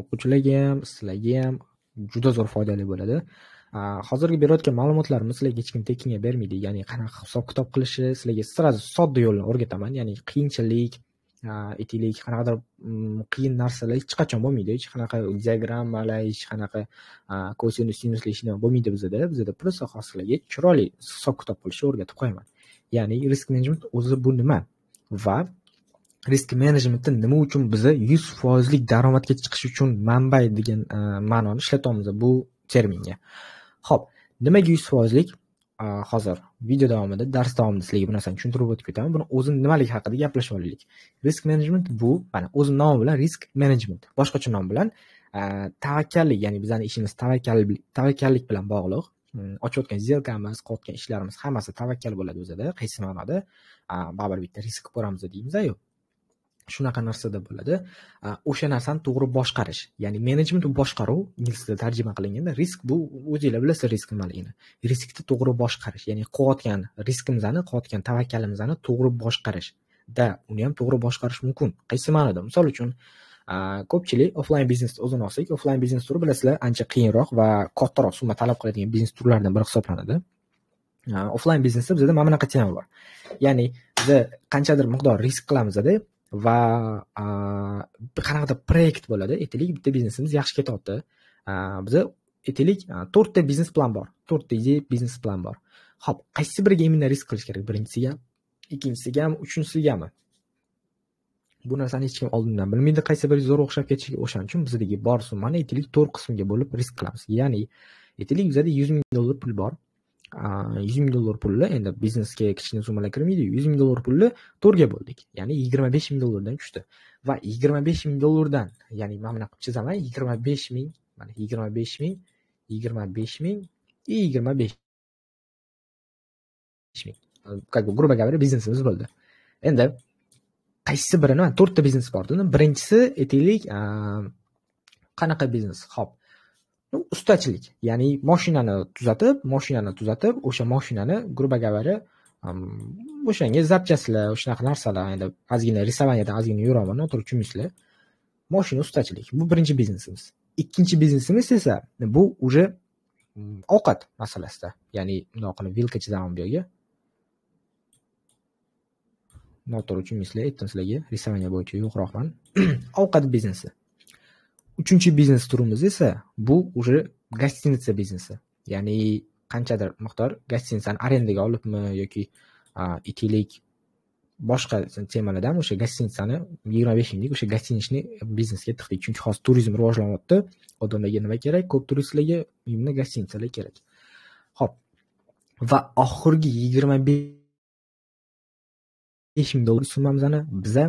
O'quvchilarga ham, sizlarga ham juda zo'r foydali bo'ladi. Hozirgi berayotgan ma'lumotlarimizni sizlarga hech kim tekinga bermaydi. Ya'ni qanaqa hisob-kitob qilishi sizlarga sразу sodda yo'lini o'rgataman. Ya'ni qiyinchilik, aytaylik, qanaqadir qiyin narsalar hech qachon bo'lmaydi. Hech qanaqa diagrammalar, hech qanaqa kosinus, sinuslar hech nima bo'lmaydi bizada. Bizada просто sizlarga chiroyli hisob-kitob qilishni o'rgatib qo'yaman. Ya'ni risk management o'zi bu nima va risk managementda nima uchun biza 100%lik daromadga chiqish uchun manba degan ma'noni ishlatyapmiz bu terminga. Xo'p, nimaga 100%lik? Hozir video davomida, dars davomida sizlarga bu narsani tushuntirib o'tib ketaman. Buni o'zi nimaligi haqida gaplashib olaylik. Risk management bu, mana o'zi nomi bilan risk management, boshqacha nom bilan tavakkallik, ya'ni bizning ishimiz tavakkallik bilan bog'liq. Ochayotgan сделкamiz, qilayotgan ishlarimiz hammasi tavakkal bo'ladi o'zida. Qaysi ma'noda? Baribir bitta risk ko'ramiz deymiz-ku. Shunaqa narsada bo'ladi. O'sha narsani to'g'ri boshqarish, ya'ni menejment bu boshqaruv, ingliz tilida tarjima qilinganda risk bu o'zinglar bilasizlar risk nimaligini. Riskni to'g'ri boshqarish, ya'ni qilayotgan riskimizni, qilayotgan tavakkalimizni to'g'ri boshqarish. Da, uni ham to'g'ri boshqarish mumkin. Qaysi ma'noda? Misol uchun, ko'pchilik offline biznesni o'zini olsak, offline biznes turi bilasizlar ancha qiyinroq va kattaroq summa talab qiladigan biznes turlaridan biri hisoblanadi. Offline biznesda bizda mana bunaqa tema bor. Ya'ni biz qanchadir miqdor risk qilamizda va qanaqadir proyekt bo'ladi. Aytaylik, bitta biznesimiz yaxshi ketyapti. Biza aytaylik, 4 ta biznes plan bor. 4 ta ideya biznes plan bor. Xo'p, qaysi biriga imенно risk qilish kerak? Birinchisiga, ikkinchisigami, uchinchisigami? Bu narsani hech kim oldindan bilmaydi, qaysi biri zo'r o'xshab ketishiga. O'shaning uchun bizdagi bor summani aytaylik 4 qismga bo'lib risk qilamiz. Ya'ni aytaylik, bizda $100,000 pul bor. $100,000 pulni endi biznesga kichkina summalar kirmaydi. $100,000 pulni 4 ga bo'ldik. Ya'ni $25,000 dan tushdi. Va $25,000 dan, ya'ni mana bunaqa qilib chizaman, 25,000, mana 25,000, 25,000 и 25,000. Как бы, грубо говоря, biznesimiz bo'ldi. Endi qaysi birini, mana 4 ta biznes bor dedim. Birinchisi aytaylik, qanaqa biznes? Xo'p. Ustachilik, ya'ni mashinani tuzatib, o'sha mashinani, грубо говоря, o'shanga zapchastlar, shunaqa narsalar, endi ozgina рисованиядан ozgina yuraman, noto'g'ri tushunmaysizlar. Mashina ustachilik. Bu birinchi biznesimiz. Ikkinchi biznesimiz esa bu уже ovqat masalasida. Ya'ni bundoq qilib vilka chizaman bu yerga. Noto'g'ri tushunmaysizlar, aytdim sizlarga, рисование bo'yicha yo'qroqman. Ovqat biznesi. Uchinchi biznes turimiz esa bu уже gostinitsa biznesi. Ya'ni qanchadir miqdor gostinitsani arendaga olibmi yoki aytaylik boshqa temalardan o'sha gostinitsani 25 minglik o'sha gostinичный biznesga tiqdik. Chunki hozir turizm rivojlanyapti. Odamlarga nima kerak? Ko'p turistlarga именно gostinitsalar kerak. Xo'p. Va oxirgi $25,000 summamizni biza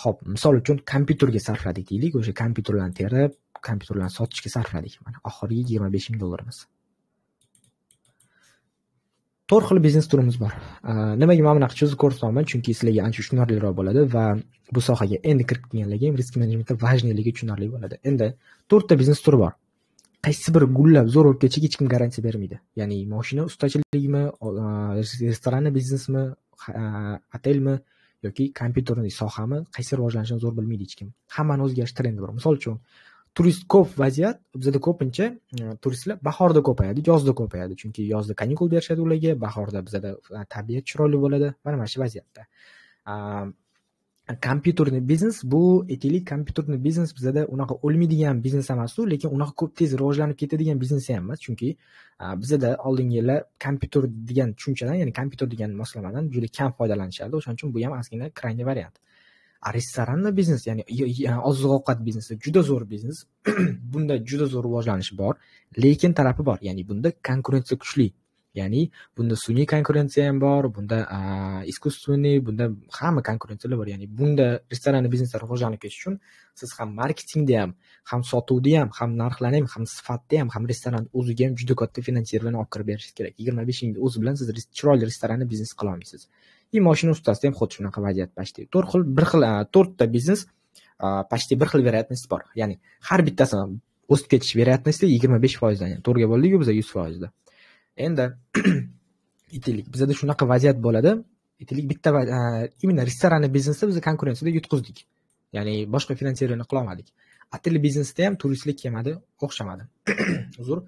xo'p, misol uchun kompyuterga sarfladik deylik, o'sha kompyuterlarni terib, kompyuterlarni sotishga sarfladik. Mana oxirgi $25,000. 4 xil biznes turimiz bor. Nimaga mana bunaqa chizib ko'rsataman? Chunki sizlarga ancha tushunarliroq bo'ladi va bu sohaga endi kirib kelganlarga ham risk managementda важныйлigi tushunarli bo'ladi. Endi 4 ta biznes turi bor. Qaysi biri gullab zo'r bo'lib ketishiga hech kim garantiya bermaydi. Ya'ni mashina ustachiligimi, restoranni biznesmi, otelmi yoki kompyuterni sohami qaysi rivojlanishini zo'r bilmaydi hech kim. Hammani o'ziga yarasha trendi bor. Misol uchun, turist ko'p vaziyat, bizda ko'pincha turistlar bahorda ko'payadi, yozda ko'payadi. Chunki yozda kanikul berishadi ularga, bahorda bizda tabiat chiroyli bo'ladi. Mana shu vaziyatda. Kompyuterni biznes bu, aytaylik, kompyuterni biznes bizda unaqa o'lmaydigan biznes emas u, lekin unaqa ko'p tez rivojlanib ketadigan biznes ham emas. Chunki bizda oldingi yillar kompyuter degan tushunchadan, ya'ni kompyuter degan moslamadan juda kam foydalanishardi. O'shaning uchun bu ham ozgina крайний variant. Restoranni biznes, ya'ni oziq-ovqat biznesi juda zo'r biznes. Bunda juda zo'r rivojlanish bor, lekin tarafi bor. Ya'ni bunda konkurensiya kuchli. Ya'ni bunda sun'iy konkurensiya ham bor, bunda искусственный, bunda hamma konkurensiyalar bor. Ya'ni bunda restoranni biznesda rivojlanib ketish uchun siz ham marketingda ham, ham sotuvda ham, ham narxlarni ham, ham sifatda ham, ham restoran o'ziga ham juda katta finansirlarni olib kirib berishingiz kerak. 25 mingni o'zi bilan siz chiroyli restoranni biznes qila olmaysiz. И mashina ustasida ham xuddi shunaqa vaziyat почти. 4 xil, bir xil, 4 ta biznes почти bir xil вероятность bor. Ya'ni har bittasini o'sib ketish вероятности 25%dan, ya'ni 4 ga bo'ldik-ku biz 100%da. Endi aytaylik, bizda shunaqa vaziyat bo'ladi. Aytaylik, bitta именно restoranni biznesda biz konkurensiyada yutqizdik. Ya'ni boshqa finansirlarni qila olmadik. Otel biznesda ham turistlik kelmadi, o'xshamadi. Uzr.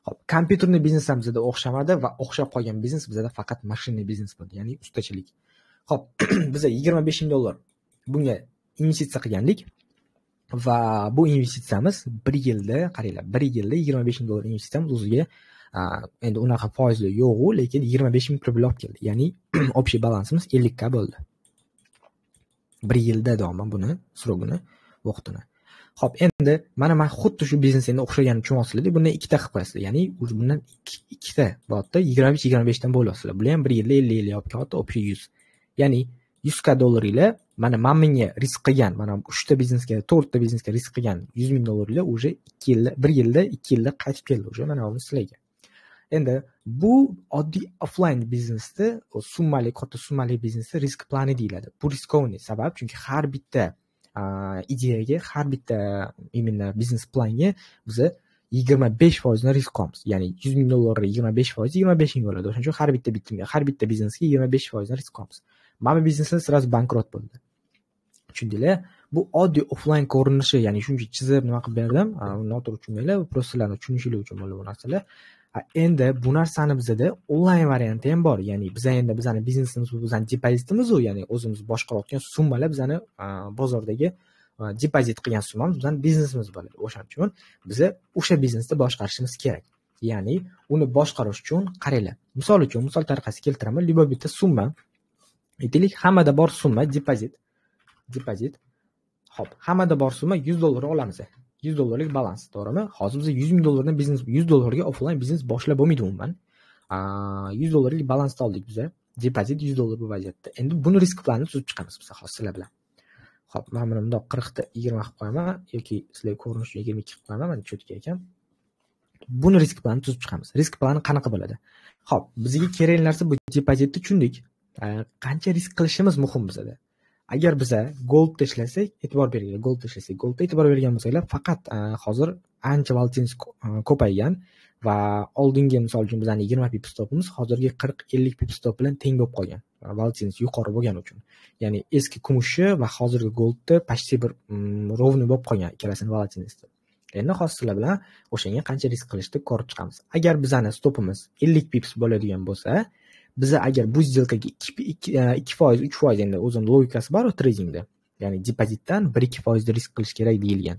Xo'p, kompyuterni biznes ham bizda o'xshamadi va o'xshab qolgan biznes bizda faqat mashinli biznes bo'ldi, ya'ni ustachilik. Xo'p, biz 25 ming dollar bunga investitsiya qilgandik va bu investitsiyamiz 1 yilda, qaranglar, 1 yilda 25 ming dollar investitsiyamiz o'ziga endi unaqa foizli yo'q-u, lekin 25 ming rubl olib keldi. Ya'ni общий balansimiz 50 k bo'ldi. 1 yilda deyapman buni, srogini, vaqtini. Xo'p, endi mana men xuddi shu biznes endi o'xshaganini tushunyapsizlar, bundan ikkita qilib qo'yasizlar. Ya'ni bundan ikkita bo'lyapti, 25-25 dan bo'lyapsizlar. Bular ham 1 yilda 50-50 olib kelyapti, общий 100. Ya'ni 100 k dollar ila mana menga risk qilgan, mana 3 ta biznesga, 4 ta biznesga risk qilgan 100 ming dollar ila уже 2 yilda, 1 yilda, 2 yilda qaytib keldi уже mana bu sizlarga. Endi bu oddiy offline biznesda, summali, katta summali biznesda risk plani deyiladi. Bu riskovniy sabab, chunki har bitta ideyaga, har bitta именно biznes planga biza 25% ni risk qilamiz. Ya'ni 100 ming dollarga 25% 25 ming bo'ladi. O'shaning uchun har bitta bitimga, har bitta biznesga 25% ni risk qilamiz. Mana bu bizneslar sразу bankrot bo'ldi. Tushundinglar? Bu oddiy offline ko'rinishi, ya'ni shuncha chizib nima qilib berdim, noto'g'ri tushunmanglar, просто sizlarni tushunishinglar uchun bo'ldi bu narsalar. Endi bu narsani bizada onlayn varianti ham bor. Ya'ni biz endi bizani biznesimiz, bu bizani depozitimiz u, ya'ni o'zimiz boshqarayotgan summalar bizani bozordagi depozit qilgan summamiz bizani biznesimiz bo'ladi. O'shaning uchun biz o'sha biznesni boshqarishimiz kerak. Ya'ni uni boshqarish uchun qaranglar. Misol uchun, misol tariqasida keltiraman, любой bitta summa, aytaylik, hammada bor summa depozit. Depozit. Xo'p, hammada bor summa 100 dollar olamiz. 100 dollarlik balans, to'g'rimi? Hozir biz 100 ming dollardan biznes, 100 dollarga offline biznes boshlab bo'lmaydi umuman. 100 dollarlik balansni oldik biz. Depozit 100 dollar bu vaziyatda. Endi buni risk planini tuzib chiqamiz biz hozir sizlar bilan. Xo'p, men buni bundoq 40 ta 20 qilib qo'yaman yoki sizlarga ko'rinishi 22 qilib qo'yaman, mana cho'tka ekan. Buni risk planini tuzib chiqamiz. Risk plani qanaqa bo'ladi? Xo'p, bizga kerakli narsa bu depozitni tushundik. Qancha risk qilishimiz muhim bizada. Agar biza goldda ishlasak, e'tibor beringlar, goldda ishlasak, goldda e'tibor bergan bo'lsanglar, faqat hozir ancha volatilность ko'paygan va oldingi misol uchun bizning 20 pip stopimiz hozirgi 40-50 pip stop bilan teng bo'lib qolgan. Volatilность yuqori bo'lgani uchun. Ya'ni eski kumushi va hozirgi goldda почти bir ровный bo'lib qolgan ikkalasini volatilности. Endi hozir sizlar bilan o'shanga qancha risk qilishni ko'rib chiqamiz. Agar bizning stopimiz 50 pips bo'ladigan bo'lsa, biza agar bu сделка ga 2%, 3% endi o'zini logikasi bor tradingda. Ya'ni depozitdan 1-2% risk qilish kerak deyilgan.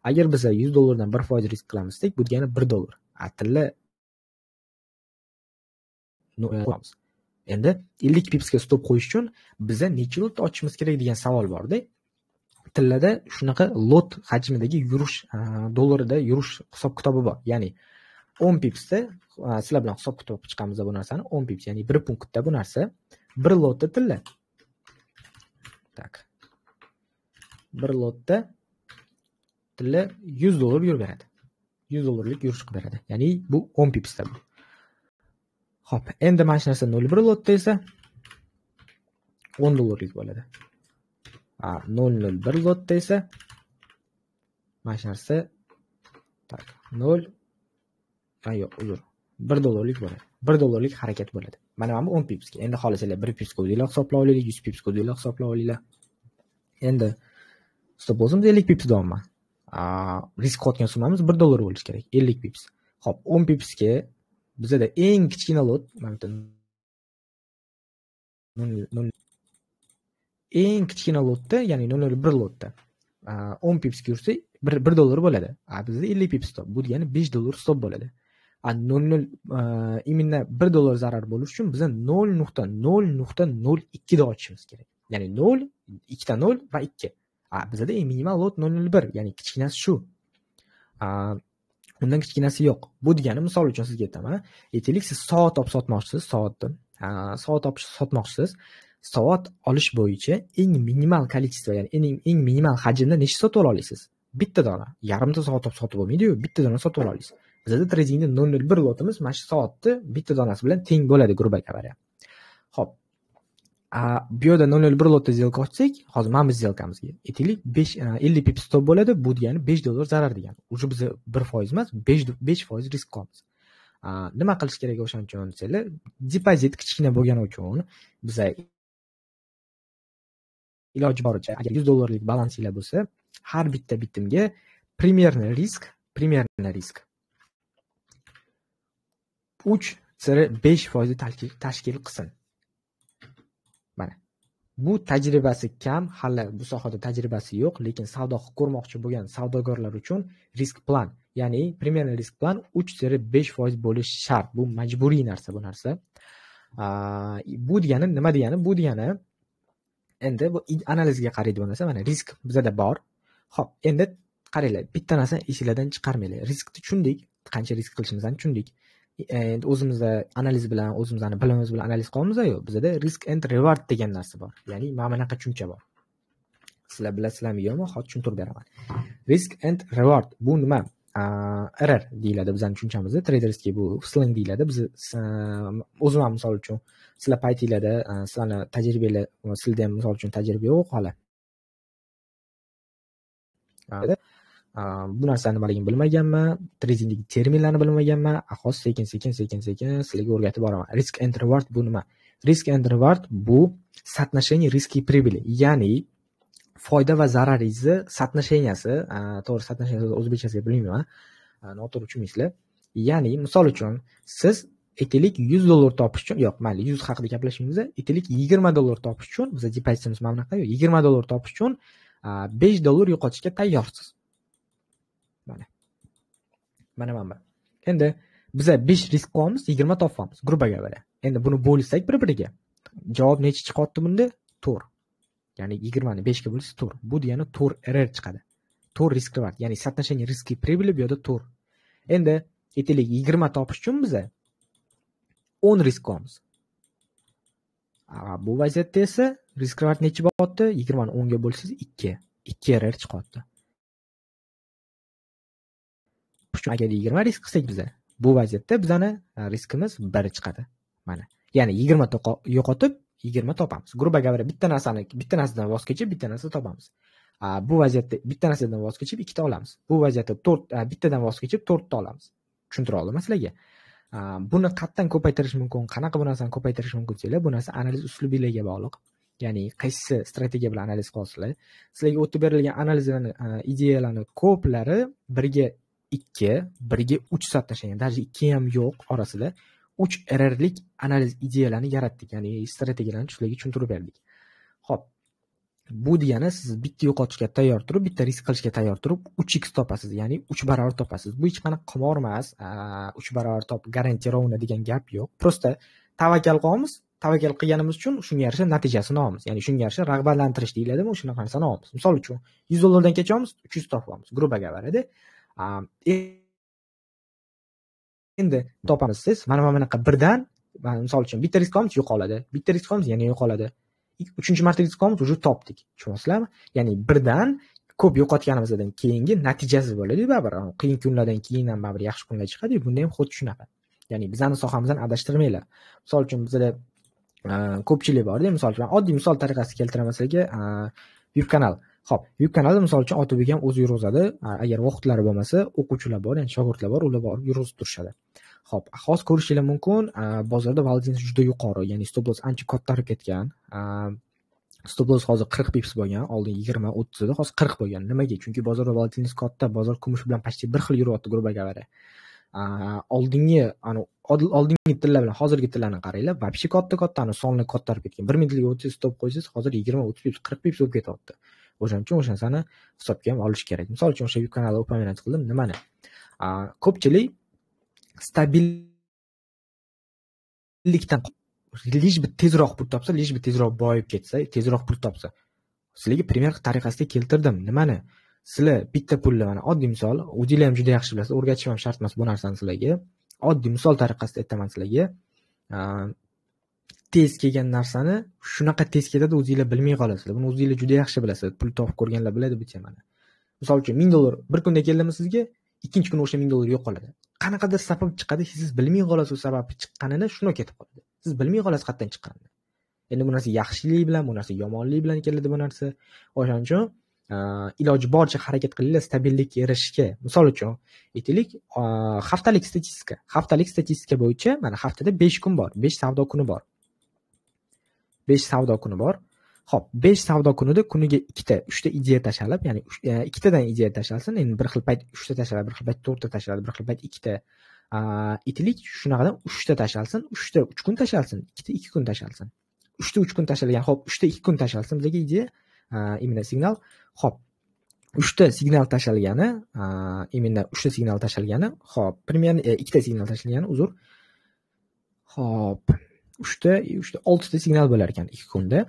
Agar biza 100 dollardan 1% risk qilamiz desak, bu degani 1 dollar. Tilla qo'yamiz. Endi 50 pipsga stop qo'yish uchun biza necha lot ochishimiz kerak degan savol bor-da. Tillada shunaqa lot hajmidagi yurish, dollarida yurish hisob-kitobi bor. Ya'ni 10 pipsda sizlar bilan hisob-kitob qilib chiqamiz bu narsani. 10 pips, ya'ni 1 punktda bu narsa 1 lotda tilla. Tak. 1 lotda tilla 100 dollar yurib beradi. 100 dollarlik yurish qilib beradi. Ya'ni bu 10 pipsda bu. Xo'p, endi mana shu narsa 0.1 lotda esa 10 dollarlik bo'ladi. 0.01 lotda esa mana shu narsa tak 0 yo'q, uzr. 1 dollarlik bo'ladi. 1 dollarlik harakat bo'ladi. Mana bu 10 pipsga. Endi xohlasanglar 1 pipsga o'zinglar hisoblab olinglar, 100 pipsga o'zinglar hisoblab olinglar. Endi stop lossimiz 50 pips deyapman. Risk qilayotgan summamiz 1 dollar bo'lishi kerak. 50 pips. Xo'p, 10 pipsga bizda eng kichkina lot, mana bu 0 eng kichkina lotda, ya'ni 0.01 lotda 10 pipsga yursa 1 dollar bo'ladi. Bizda 50 pips stop. Bu degani 5 dollar stop bo'ladi. 0.0 именно 1 dollar zarar bo'lish uchun biz 0.0.02 da ochishimiz kerak. Ya'ni 0, 2 ta 0 va 2. Bizda eng minimal lot 0.01, ya'ni kichkinasi shu. Undan kichkinasi yo'q. Bu degani misol uchun sizga aytaman, aytaylik siz soat olib sotmoqchisiz, soatni. Soat olib sotmoqchisiz. Soat olish bo'yicha eng minimal количество, ya'ni eng minimal hajmda nechta sotib ola olasiz? Bitta dona. Yarimta soat olib sotib bo'lmaydi-yu, bitta dona sotib ola olasiz. Bizda tradingda 0.01 lotimiz mana shu soatni bitta donasi bilan teng bo'ladi, грубо говоря. Xo'p. Bu yerda 0.01 lotda сделка ochsak, hozir mana bu сделка mizga aytaylik 50 pips stop bo'ladi, bu degani 5 dollar zarar degani. Уже biz 1% emas, 5% risk qilamiz. Nima qilish kerak o'shaning uchun desanglar, depozit kichkina bo'lgani uchun biz iloji boricha agar 100 dollarlik balansinglar bo'lsa, har bitta bitimga Примерный risk, примерный risk 3-5% tashkil qilsin. Mana. Bu tajribasi kam, hali bu sohada tajribasi yo'q, lekin savdo qilib ko'rmoqchi bo'lgan savdogarlar uchun risk plan, ya'ni примерный risk plan 3-5% bo'lishi shart. Bu majburiy narsa, bu narsa. Bu degani nima degani? Bu degani endi bu analizga qaraydi bu narsa. Mana risk bizada bor. Xo'p, endi qaranglar, bitta narsani esinglardan chiqarmanglar. Riskni tushundik, qancha risk qilishimizni tushundik. Endi o'zimizda analiz bilan, o'zimizni bilimimiz bilan analiz qilamiz-ku. Bizada risk and reward degan narsa bor. Ya'ni mana bunaqa tushuncha bor. Sizlar bilasizlarmi yo'qmi? Hozir tushuntirib beraman. Risk and reward bu nima? RR deyiladi bizning tushunchamizda. Traderskiy bu slang deyiladi. Biz o'zim ham misol uchun sizlar paytinglarda, sizlarni tajribalar, sizlarda ham misol uchun tajriba yo'q hali. Bu narsani nimaligini bilmaganman, tradingdagi terminlarni bilmaganman. Hozir sekin sekin sizlarga o'rgatib boraman. Risk and reward bu nima? Risk and reward bu соотношение риски и прибыли, ya'ni foyda va zararingizni соотношенияsi, to'g'ri соотношение o'zbekchasiga bilmayman, noto'g'ri tushunmaysizlar. Ya'ni misol uchun siz aytaylik $100 topish uchun, yo'q, mayli 100 haqida gaplashmaymiz, aytaylik $20 topish uchun, biz depozitimiz mana bunaqa, $20 topish uchun $5 yo'qotishga tayyorsiz. Mana. Mana bu. Endi biza 5 risk qo'yamiz, 20 topamiz, грубо говоря. Endi buni bo'lsak bir-biriga javob necha chiqyapti bunda? 4. Ya'ni 20 ni 5 ga bo'lsa 4. Bu degani 4 RR chiqadi. 4 risk reward, ya'ni соотношение риски прибыли bu yerda 4. Endi aytaylik 20 topish uchun biza 10 risk qo'yamiz. Bu vaziyatda esa risk reward necha bo'lyapti? 20 ni 10 ga bo'lsangiz 2. 2 RR chiqyapti. Agar 20 risk qilsak biza, bu vaziyatda bizani riskimiz 1 chiqadi. Mana. Ya'ni 20 yo'qotib 20 topamiz. Грубо говоря, bitta narsadan voz kechib bitta narsa topamiz. Bu vaziyatda bitta narsadan voz kechib 2 ta olamiz. Bu vaziyatda 4 bittadan voz kechib 4 ta olamiz. Tushuntira oldimmi sizlarga? Buni qatdan ko'paytirish mumkin, qanaqa bu narsani ko'paytirish mumkin desanglar, bu narsa analiz uslubiga bog'liq. Ya'ni qaysi strategiya bilan analiz qilasizlar. Sizlarga o'tib berilgan analizlarni, ideyalarni ko'plari 1ga 2, 1ga 3 soatnashgan, даже 2 ham yo'q orasida 3 RRlik analiz ideyalarini yaratdik, ya'ni strategiyalarni sizlarga tushuntirib berdik. Xo'p, bu degani siz bitta yo'qotishga tayyor turib, bitta risk qilishga tayyor turib 3x topasiz, ya'ni 3 barobar topasiz. Bu hech qanaqa qimor emas, 3 barobar top garantirovna degan gap yo'q. Prosta tavakkal qilamiz, tavakkal qilganimiz uchun shunga yarasha natijasini olamiz. Ya'ni shunga yarasha rag'batlantirish deyiladimi, shunaqa narsani olamiz. Misol uchun $100 dan kechamiz, 300 topamiz, грубо говоря. Endi topamiz siz mana bunaqa birdan, misol uchun bitta risk qilamiz, yo'qoladi. Bitta risk qilamiz, yana yo'qoladi. Uchinchi marta risk qilamiz, уже topdik. Tushunyapsizlarmi? Ya'ni birdan ko'p yo'qotganimizdan keyingi natijasi bo'ladi baribir. Qiyin kunlardan keyin ham baribir yaxshi kunlar chiqadi. Bunda ham xuddi shunaqa. Ya'ni bizani sohamizdan adashtirmanglar. Misol uchun bizda ko'pchilik bor-da, misol uchun oddiy misol tariqasida keltiraman sizlarga, VIP kanal. Xo'p, VIP kanalda misol uchun Otabek ham o'zi yurg'izadi. Agar vaqtlari bo'lmasa, o'quvchilar bor, ya'ni shogirdlar bor, ular borib yurg'izib turishadi. Xo'p, hozir ko'rishingiz mumkin, bozorda volatilность juda yuqori, ya'ni stop loss ancha kattarib ketgan. Stop loss hozir 40 pips bo'lgan, oldin 20-30 edi, hozir 40 bo'lgan. Nimaga? Chunki bozorda volatilность katta, bozor kumush bilan почти bir xil yuryapti, грубо говоря. Oldingi tillar bilan hozirgi tillarni qaranglar, вообще katta-katta sonli kattarib ketgan. 1 minutlik o'tsa stop qo'ysangiz, hozir 20-30 pips, 40 pips bo'lib ketyapti. O'shaning uchun o'sha narsani hisobga ham olish kerak. Misol uchun o'sha YouTube kanalda упоминать qildim, nimani? Ko'pchilik stabillikdan лишь бы tezroq pul topsa, лишь бы tezroq boyib ketsa, tezroq pul topsa. Sizlarga primer tariqasida keltirdim. Nimani? Sizlar bitta pulni, mana oddiy misol, o'zinglar ham juda yaxshi bilasiz, o'rgatishim ham shart emas bu narsani sizlarga. Oddiy misol tariqasida aytaman sizlarga. Tez kelgan narsani shunaqa tez ketadi, o'zinglar bilmay qolasizlar. Buni o'zinglar juda yaxshi bilasiz. Pul topib ko'rganlar biladi bu temani. Misol uchun $1000 bir kunda keldimi sizga, ikkinchi kuni o'sha $1000 yo'qoladi. Qanaqadir sabab chiqadi, siz bilmay qolasiz u sababi chiqqanini, shuni ketib qoladi. Siz bilmay qolasiz qayerdan chiqqanini. Endi bu narsa yaxshilik bilan, bu narsa yomonlik bilan keladi bu narsa. O'shaning uchun iloji boricha harakat qilinglar stabillikka erishishga. Misol uchun, aytaylik, haftalik statistika. Haftalik statistika bo'yicha mana haftada 5 kun bor, 5 savdo kuni bor. 5 savdo kuni bor. Xo'p, 5 savdo kunida kuniga ikkita, uchta ideya tashalib, ya'ni ikkitadan ideya tashalsin, endi bir xil payt 3 ta tashaladi, bir xil payt 4 ta tashaladi, bir xil payt 2 ta. Aytaylik, shunaqadan 3 ta tashalsin, 3 ta 3 kun tashalsin, 2 ta 2 kun tashalsin. 3 ta 3 kun tashalgan, xo'p, 3 ta 2 kun tashalsin bizga ideya, именно signal. Xo'p, 3 ta signal tashalgani, именно 3 ta signal tashalgani, xo'p, примерно 2 ta signal tashalgani, uzr. Xo'p, 3 ta, 3 ta, 6 ta signal bo'lar ekan 2 kunda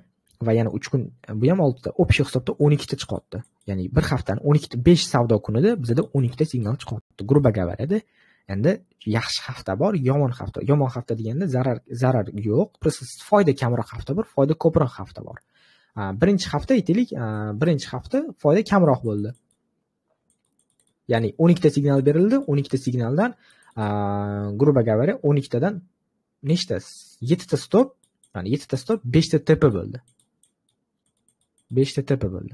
va yana 3 kun, bu ham 6 ta, общий hisobda 12 ta chiqyapti. Ya'ni bir haftani 12 ta, 5 savdo kunida bizda 12 ta signal chiqyapti. Грубо говоря, endi yaxshi hafta bor, yomon hafta. Yomon hafta deganda zarar yo'q, просто foyda kamroq hafta bor, foyda ko'proq hafta bor. Birinchi hafta aytaylik, birinchi hafta foyda kamroq bo'ldi. Ya'ni 12 ta signal berildi, 12 ta signaldan, грубо говоря, 12 tadan nechta? 7 ta stop, ya'ni 7 ta stop, 5 ta TP bo'ldi. 5 ta TP bo'ldi.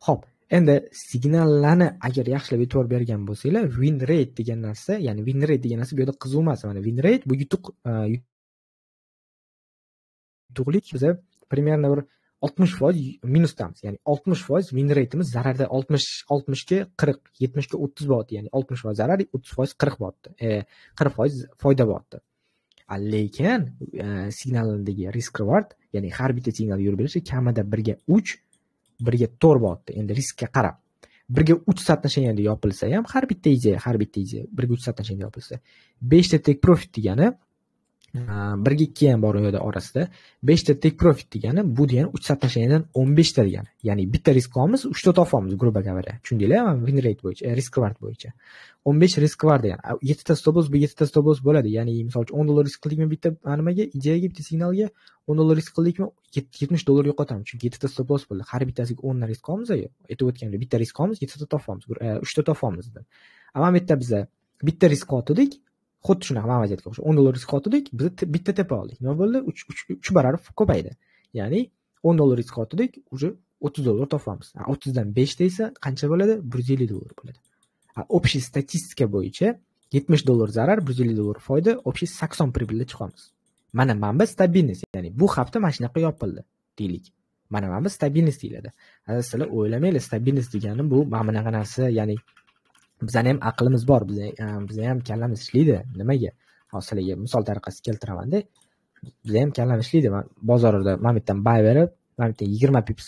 Xo'p, endi signallarni agar yaxshilab e'tibor bergan bo'lsanglar, win rate degan narsa, ya'ni win rate degan narsa bu yerda qiziq emas. Mana win rate bu yutuq, yutuqlik biza примерно bir 60% minusdamiz. Ya'ni 60% win rate'imiz zararda, 60 ga 40, 70 ga 30 bo'lyapti. Ya'ni 60% zarar, 30% 40 bo'lyapti. 40% foyda bo'lyapti. Lekin signaldagi risk reward, ya'ni har bitta signal yurib berishi kamida 1 ga 3, 1 ga 4 bo'lyapti. Endi riskka qarab 1 ga 3 соотношение da yopilsa ham har bitta ideya, har bitta ideya 1 ga 3 соотношение da yopilsa, 5 ta take profit degani 1 ga 2 ham bor u yerda orasida. 5 ta take profit degani bu degani 3 соотношение dan 15 ta degani. Ya'ni bitta risk olamiz, 3 ta topamiz, грубо говоря. Tushundinglar? Win rate bo'yicha, risk reward bo'yicha. 15 risk reward degani. 7 ta stop loss, bu 7 ta stop loss bo'ladi. Ya'ni misol uchun 10 dollar risk qildikmi bitta nimaga, ideyaga, bitta signalga 10 dollar risk qildikmi, 70 dollar yo'qotamiz. Chunki 7 ta stop loss bo'ldi. Har bittasiga 10 dan risk olamiz, aytib o'tganimdek, bitta risk olamiz, 7 ta topamiz, 3 ta topamiz. Ammo bu yerda biza bitta risk oldik, xuddi shunaqa mana vaziyatga o'xshab 10 dollar risk oldik, biz bitta tepa oldik. Nima bo'ldi? 3 barobar ko'paydi. Ya'ni 10 dollar risk oldik, уже 30 dollar topamiz. 30 dan 5 ta esa qancha bo'ladi? 150 dollar bo'ladi. Общий statistika bo'yicha 70 dollar zarar, 150 dollar foyda, общий 80 прибыль da chiqamiz. Mana bu стабильность, ya'ni bu hafta mana shunaqa yopildi deylik. Mana bu стабильность deyiladi. Sizlar o'ylamanglar, стабильность degani bu mana bunaqa narsa, ya'ni bizani ham aqlimiz bor, bizni ham kallamiz ishlaydi. Nimaga? Hozir sizlarga misol tariqasida keltiraman-da. Bizni ham kallamiz ishlaydi. Bozorda mana bu yerdan buy berib, mana bu yerdan 20 pips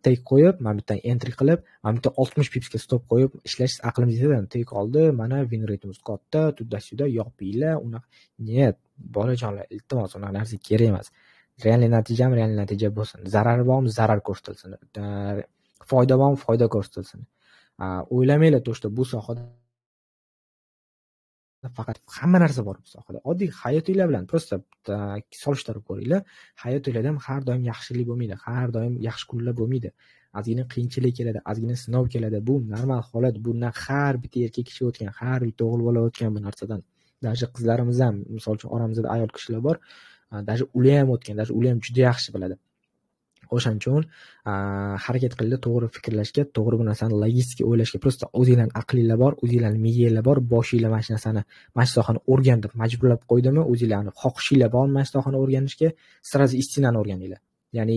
take qo'yib, mana bu yerdan entry qilib, mana bu yerdan 60 pipsga stop qo'yib ishlash aqlimiz yetadi. Take oldi, mana win rate'imiz katta, туда-сюда yopinglar, unaqa. Нет, bolajonlar, iltimos, unaqa narsa kerak emas. Реальный natijami, реальный natija bo'lsin. Zarari bormi, zarar ko'rsatilsin. Foyda bormi, foyda ko'rsatilsin. O'ylamanglar, то, что bu sohada faqat hamma narsa bor bu sohada. Oddiy hayotinglar bilan просто solishtirib ko'ringlar. Hayotinglarda ham har doim yaxshilik bo'lmaydi, har doim yaxshi kunlar bo'lmaydi. Ozgina qiyinchilik keladi, ozgina sinov keladi. Bu normal holat. Bundan har bitta erkak kishi o'tgan, har bitta o'g'il bola o'tgan bu narsadan. Даже qizlarimiz ham, misol uchun oramizda ayol kishilar bor, даже ular ham o'tgan, даже ular ham juda yaxshi biladi. O'shaning uchun harakat qilinglar to'g'ri fikrlashga, to'g'ri bu narsani logistika o'ylashga. Просто o'zinglarning aqlinglar bor, o'zinglarning miyanglar bor, boshinglar mana shu narsani, mana shu sohani o'rgan deb majburlab qo'ydimi, o'zinglarni xohishinglar bormi mana shu sohani o'rganishga, сразу истина ni o'rganinglar. Ya'ni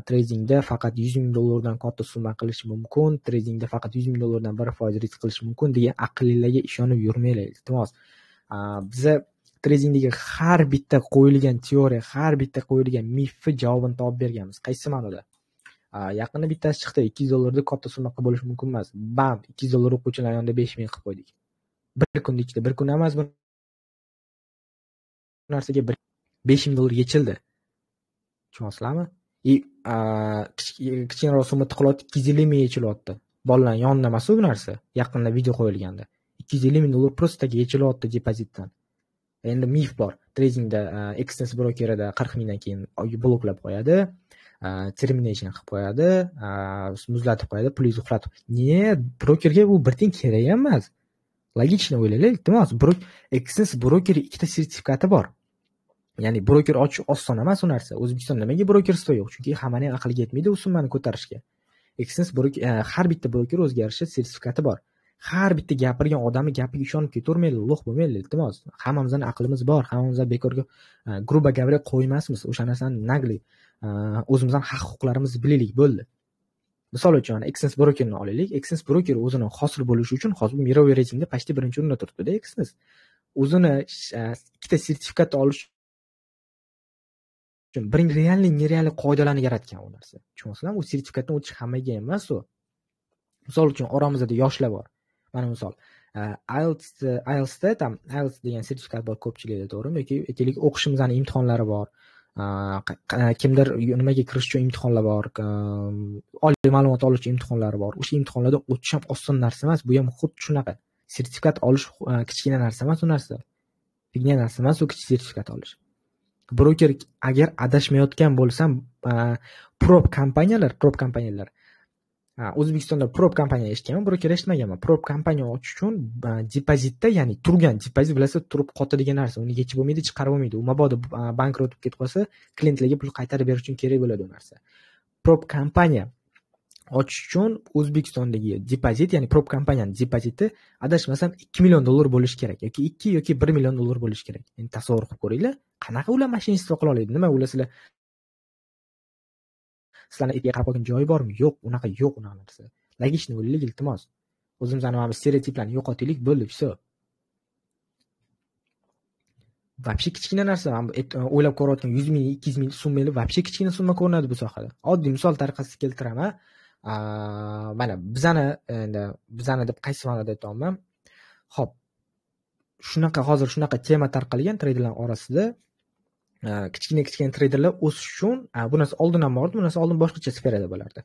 tradingda faqat 100 ming dollardan katta summa qilish mumkin, tradingda faqat 100 ming dollardan 1% risk qilish mumkin degan aqlinglarga ishonib yurmanglar, iltimos. Biza tradingdagi har bitta qo'yilgan teoriya, har bitta qo'yilgan mifni javobini topib berganmiz. Qaysi ma'noda? Yaqinda bittasi chiqdi, 200 dollarda katta summa qilib bo'lish mumkin emas. Bam, 200 dollar o'quvchilar yonida 5000 qilib qo'ydik. Bir kunda ichida, bir kun emas bu narsaga 5000 dollar yechildi. Tushunyapsizlarmi? Kichkinaroq summa tiqilyapti, 250 ming yechilyapti. Bolalarning yonida emas bu narsa. Yaqinda video qo'yilganda. 250 ming dollar просто yechilyapti depozitdan. Endi mif bor. Tradingda Exness brokerida 40 mingdan keyin bloklab qo'yadi, termination qilib qo'yadi, muzlatib qo'yadi, pulingizni uxlatib. Не, brokerga bu bir tiyin kerak emas. Логично o'ylanglar, iltimos. Exness brokeri ikkita sertifikati bor. Ya'ni broker ochish oson emas u narsa. O'zbekistonda nimaga brokerство yo'q? Chunki hammaning aqliga yetmaydi u summani ko'tarishga. Exness broker, har bitta broker o'ziga yarasha sertifikati bor. Har bitta gapirgan odamni gapiga ishonib ketavermanglar, lo'q bo'lmanglar, iltimos. Hammamizning aqlimiz bor, hammamiz bekorga грубо говоря qo'ymasmiz. O'sha narsani nagli o'zimizning haq-huquqlarimizni bilaylik, bo'ldi. Misol uchun, Exness brokerni olaylik. Exness broker o'zini hosil bo'lishi uchun hozir мировой reytingda почти birinchi o'rinda turibdi-da Exness. O'zini ikkita sertifikat olish uchun birinchi realniy, nerealniy qoidalarni yaratgan u narsa. Tushunyapsizlarmi? U sertifikatdan o'tish hammaga emas u. Misol uchun, oramizda yoshlar bor. Mana misol, IELTSda tam IELTS degan sertifikat bor ko'pchilikda, to'g'rimi? Yoki aytaylik, o'qishimizning imtihonlari bor. Kimdir nimaga kirish uchun imtihonlar bor, oliy ma'lumot olish uchun imtihonlari bor. O'sha imtihonlardan o'tish ham oson narsa emas, bu ham xuddi shunaqa. Sertifikat olish kichkina narsa emas u narsa. Kichkina narsa emas u kichik sertifikat olish. Broker agar adashmayotgan bo'lsam, prop kompaniyalar O'zbekistonda prop kompaniya eshitganman, broker eshitmaganman. Prop kompaniya ochish uchun depozitda, ya'ni turgan depozit bilasiz, turib qotadigan narsa, uni yechib bo'lmaydi, chiqarib bo'lmaydi. U mabodo bankrot bo'lib ketib qolsa, klientlarga pul qaytarib berish uchun kerak bo'ladi u narsa. Prop kompaniya ochish uchun O'zbekistondagi depozit, ya'ni prop kompaniyaning depoziti adashmasam $2 million bo'lishi kerak yoki 2 yoki 1 million dollar bo'lishi kerak. Endi tasavvur qilib ko'ringlar, qanaqa ular mashinatsiz qila oladi? Nima ular sizlarni etga qarab qolgan joyi bormi? Yo'q, unaqa yo'q, unaqa narsa. Logичный bo'laylik, iltimos. O'zimizni mana bu stereotiplarni yo'qotaylik, bo'ldi, всё. Вообще kichkina narsa, o'ylab ko'rayotgan 100 ming, 200 ming summalar вообще kichkina summa ko'rinadi bu sohada. Oddiy misol tariqasida keltiraman. Mana bizani endi bizani deb qaysi ma'noda aytyapman? Xo'p, shunaqa hozir shunaqa tema tarqalgan treyderlar orasida kichkina treyderlar o'sish uchun, bu narsa oldin ham bordi, bu narsa oldin boshqacha sferada bo'lardi.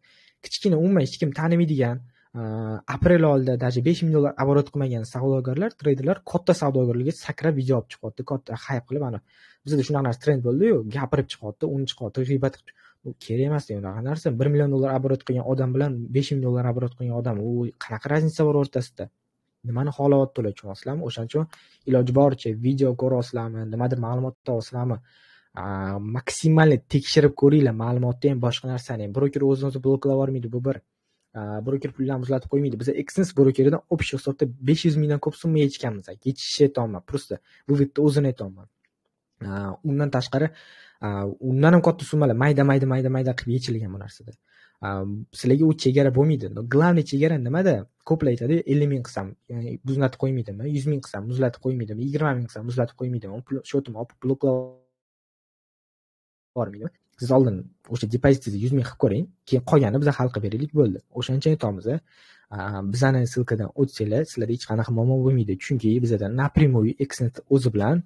Kichkina umuman hech kim tanimaydigan, aprel oyida даже $5,000 оборот qilmagan savdogarlar, treyderlar katta savdogarlarga sakrab video olib chiqyapti, katta hayp qilib, ana bizda shunaqa narsa trend bo'ldi-yu, gapirib chiqyapti, uni chiqyapti, g'iybat qilib. U kerak emas unaqa narsa. $1 million оборот qilgan odam bilan $5,000 оборот qilgan odam, u qanaqa разница bor o'rtasida? Nimani xohlayapti ular, tushunyapsizlarmi? O'shaning uchun iloji boricha video ko'ryapsizlarmi, nimadir ma'lumot topasizlarmi, maksimal tekshirib ko'ringlar ma'lumotni ham, boshqa narsani ham. Broker o'zini o'zi bloklab yubormaydi, bu bir. Broker pullarni muzlatib qo'ymaydi. Biz Exness brokeridan общий hisobda 500 mingdan ko'p summa yechganmiz. Yechishni aytyapman, просто bu bitta o'zini aytyapman. Undan tashqari, undan ham katta summalar mayda qilib yechilgan bu narsada. Sizlarga u chegara bo'lmaydi. Главный chegara nimada? Ko'plar aytadi, 50 ming qilsam, ya'ni muzlatib qo'ymaydimi? 100 ming qilsam muzlatib qo'ymaydimi? 20 ming qilsam muzlatib qo'ymaydimi? Pul shotimni olib bloklab yubormaydimi? Siz oldin o'sha depozitingizni 100 ming qilib ko'ring, keyin qolganini biz hal qilib beraylik, bo'ldi. O'shancha aytamiz, bizani ссылкаdan o'tsanglar, sizlarda hech qanaqa muammo bo'lmaydi, chunki bizada напрямую Exness o'zi bilan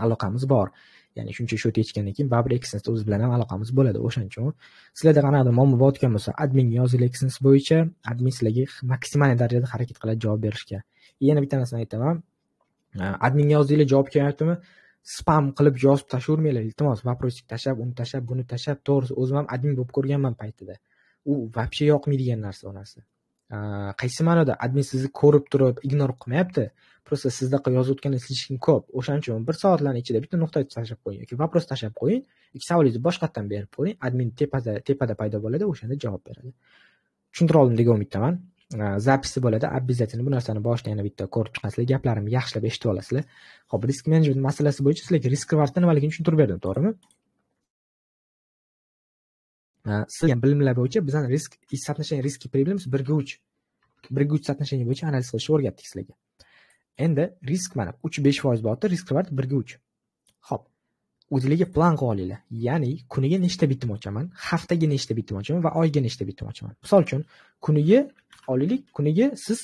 aloqamiz bor. Ya'ni shuncha shot yechgandan keyin baribir Exness o'zi bilan ham aloqamiz bo'ladi. O'shaning uchun sizlarda qanaqadir muammo bo'layotgan bo'lsa, adminga yozinglar Exness bo'yicha, admin sizlarga maksimal darajada harakat qiladi javob berishga. Yana bitta narsani aytaman. Adminga yozdinglar, javob kelmayaptimi? Spam qilib yozib tashlavermanglar, iltimos. Вопросик tashlab, uni tashlab, buni tashlab, to'g'risi o'zim ham admin bo'lib ko'rganman paytida. U вообще yoqmaydigan narsa u narsa. Qaysi ma'noda admin sizni ko'rib turib ignor qilmayapti? Просто sizdaqa yozayotgani слишком ko'p. O'shaning uchun bir soatlarning ichida bitta nuqta tashlab qo'ying yoki вопрос tashlab qo'ying, ikki savolingizni boshqatdan berib qo'ying, admin tepada paydo bo'ladi, o'shanda javob beradi. Tushuntira oldim degan umiddaman. Zapisi bo'ladi, обязательно bu narsani boshida yana bitta ko'rib chiqasizlar, gaplarimni yaxshilab eshitib olasizlar. Xo'p, risk management masalasi bo'yicha sizlarga risk rewardni nimaligini tushuntirib berdim, to'g'rimi? Sizlarga bilimlar bo'yicha bizning risk соотношение risk прибыль 1:3. 1:3 соотношение bo'yicha analiz qilishni o'rgatdik sizlarga. Endi risk mana 3-5% bor, risk reward 1:3. Xo'p, o'zingizga plan qilib olinglar. Ya'ni kuniga nechta bitim ochaman, haftaga nechta bitim ochaman va oyga nechta bitim ochaman. Misol uchun, kuniga olaylik, kuniga siz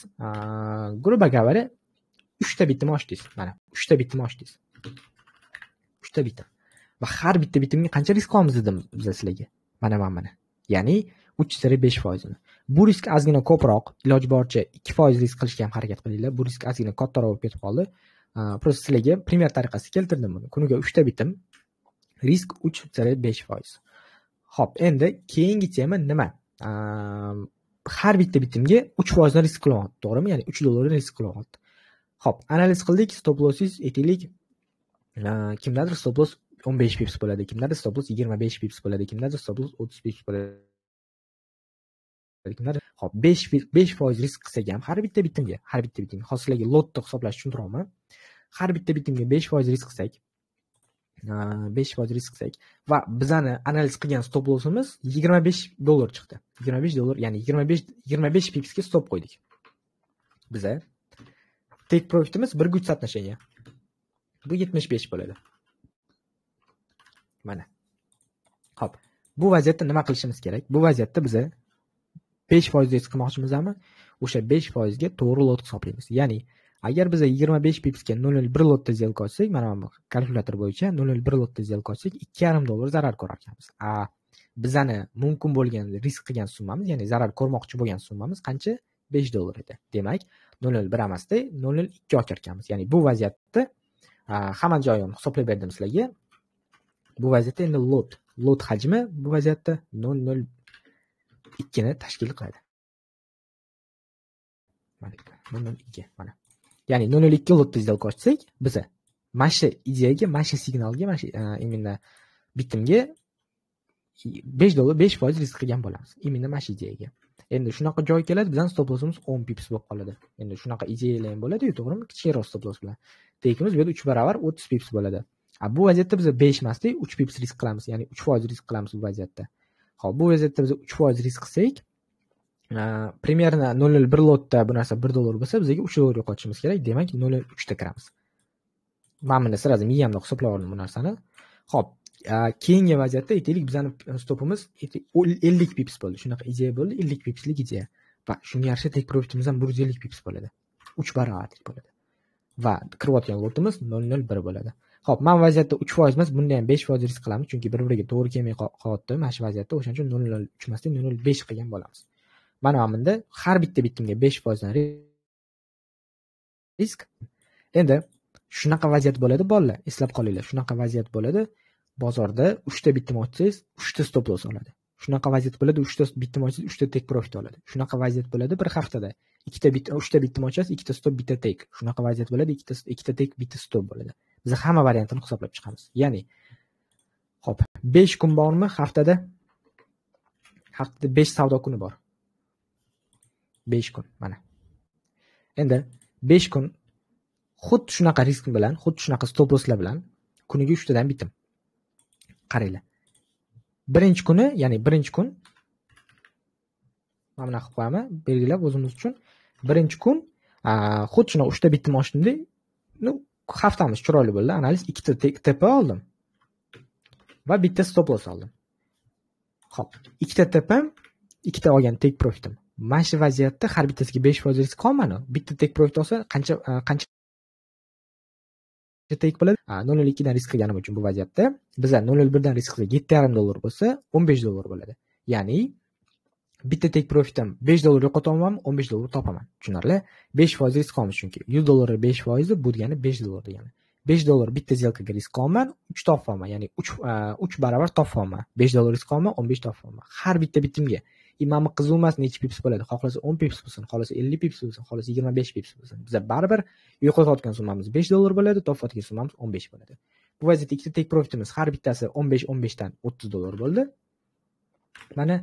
грубо говоря 3 ta bitim ochdingiz. Mana 3 ta bitim ochdingiz. 3 ta bitim. Va har bitta bitimga qancha risk olamiz dedim biz sizlarga. Mana. Ya'ni 3-5%. Bu risk ozgina ko'proq, iloji boricha 2% risk qilishga ham harakat qilinglar. Bu risk ozgina kattaroq bo'lib ketib qoldi. Просто sizlarga primer tariqasida keltirdim buni. Kuniga 3 ta bitim, risk 3-5%. Xo'p, endi keyingi tema nima? Har bitta bitimga 3% risk qilyapti, to'g'rimi? Ya'ni $3 risk qilyapti. Xo'p, analiz qildik, stop lossingiz aytaylik, kimdadir stop loss 15 pips bo'ladi, kimdadir stop loss 25 pips bo'ladi, kimdadir stop loss 30 pips bo'ladi. Xo'p, 5% risk qilsak ham har bitta bitimga, hozir sizlarga lotni hisoblashni tushuntiraman. Har bitta bitimga 5% risk qilsak, 5% risk qilsak va bizani analiz qilgan stop lossimiz $25 chiqdi. $25, ya'ni 25 pipsga stop qo'ydik. Biza take profitimiz 1:3 соотношение. Bu 75 bo'ladi. Mana. Xo'p, bu vaziyatda nima qilishimiz kerak? Bu vaziyatda biza 5% risk qilmoqchimizmi? O'sha 5% ga to'g'ri lot hisoblaymiz. Ya'ni agar biza 25 pipsga 0.01 lotda сделка ochsak, mana bu kalkulyator bo'yicha 0.01 lotda сделка ochsak, $2.5 zarar ko'rar ekanmiz. A bizani mumkin bo'lgan risk qilgan summamiz, ya'ni zarar ko'rmoqchi bo'lgan summamiz qancha? $5 edi. Demak, 0.01 emasda 0.02 ochar ekanmiz. Ya'ni bu vaziyatda hamma joyini hisoblab berdim sizlarga. Bu vaziyatda endi lot hajmi bu vaziyatda 0.02 ni tashkil qiladi. Mana 0.02 mana. Ya'ni 0.02 lotda сделка ochsak, biza mana shu ideyaga, mana shu signalga, mana shu именно bitimga $5 5% risk qilgan bo'lamiz. Именно mana shu ideyaga. Endi shunaqa joy keladi, bizning stop lossimiz 10 pips bo'lib qoladi. Endi shunaqa ideyalar ham bo'ladi-yu, to'g'rimi? Kichikroq stop loss bilan. Tekimiz bu yerda 3 barobar 30 pips bo'ladi. A bu vaziyatda biz 5 emasda 3 pips risk qilamiz, ya'ni 3% risk qilamiz bu vaziyatda. Xo'p, bu vaziyatda biz 3% risk qilsak, примерно 0.01 lotda bu narsa $1 bo'lsa, bizga $3 yo'qotishimiz kerak. Demak, 0.03 ta kiramiz. Men buni sразу miyamda hisoblab oldim bu narsani. Xo'p, keyingi vaziyatda aytaylik, bizning stopimiz 50 pips bo'ldi. Shunaqa ideya bo'ldi, 50 pipslik ideya. Va shunga yarasha take profitimiz ham 150 pips bo'ladi. 3 barobarlik bo'ladi. Va kirayotgan lotimiz 0.01 bo'ladi. Xo'p, men vaziyatda 3% emas, bunda ham 5% risk qilamiz, chunki bir-biriga to'g'ri kelmay qolyapti mana shu vaziyatda. O'shaning uchun 0.03 emas, 0.05 qilgan bo'lamiz. Mana bunda har bitta bitimga 5% dan risk. Endi shunaqa vaziyat bo'ladi, bolalar, eslab qolinglar. Shunaqa vaziyat bo'ladi. Bozorda 3 ta bitim ochsangiz, 3 ta stop loss oladi. Shunaqa vaziyat bo'ladi, 3 ta bitim ochsangiz, 3 ta take profit oladi. Shunaqa vaziyat bo'ladi, bir haftada 3 ta bitim ochasiz, 2 ta stop, 1 ta take. Shunaqa vaziyat bo'ladi, 2 ta take, 1 ta stop bo'ladi. Biz hamma variantini hisoblab chiqamiz. Ya'ni, xo'p, 5 kun bormi haftada? Haftada 5 savdo kuni bor. 5 kun mana. Endi 5 kun xuddi shunaqa risk bilan, xuddi shunaqa stop losslar bilan kuniga 3 tadan bitim. Qaranglar. Birinchi kuni, ya'ni birinchi kun mana bunaqa qilib qo'yaman, belgilab o'zimiz uchun. Birinchi kun xuddi shunaqa 3 ta bitim ochdimda, ну, haftamiz chiroyli bo'ldi. Analiz 2 ta TP oldim va 1 ta stop loss oldim. Xo'p, 2 ta TPm, 2 ta olgan take profitim. Mana shu vaziyatda har bittasiga 5% risk qolmadi. Bitta take profit olsa qancha take bo'ladi? 0.02 dan risk qilganim uchun bu vaziyatda bizlar 0.01 dan risk qilsak $7.5 bo'lsa, $15 bo'ladi. Ya'ni bitta take profitim $5 yo'qotaman, $15 topaman. Tushunarli? 5% risk qolmish chunki $100 5% bu degani $5 degani. $5 bitta сделкаga risk qolman, 3 topolman, ya'ni 3 barobar topolman. $5 risk qolman, 15 topolman. Har bitta bitimga. Imami qiziq emas necha pips bo'ladi. Xohlasa 10 pips bo'lsin, xohlasa 50 pips bo'lsin, xohlasa 25 pips bo'lsin. Biz baribir yo'qotayotgan summamiz $5 bo'ladi, topayotgan summamiz 15 bo'ladi. Bu vaziyatda ikkita take profitimiz har bittasi 15 dan $30 bo'ldi. Mana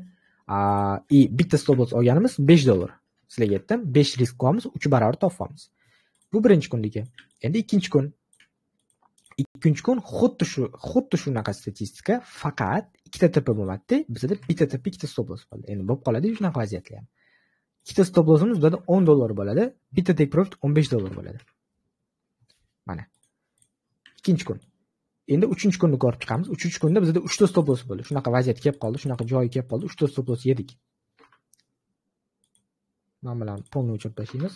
bitta stop loss olganimiz $5. Sizlarga aytdim, 5 risk qo'yamiz, 3 barobar topamiz. Bu birinchi kundagi. Endi ikkinchi kun. Ikkinchi kun xuddi shunaqa statistika, faqat ikkita TP bo'lmadi, bizda bitta TP, ikkita stop loss bo'ldi. Endi bo'lib qoladi shunaqa vaziyatlar ham. Ikkita stop lossimiz bizda $10 bo'ladi, bitta take profit $15 bo'ladi. Mana. Ikkinchi kun. Endi uchinchi kunni ko'rib chiqamiz. Uchinchi kunda bizda 3 ta stop loss bo'ldi. Shunaqa vaziyat kelib qoldi, shunaqa joyi kelib qoldi, 3 ta stop loss yedik. Mana bilan polni o'chirib tashlaymiz.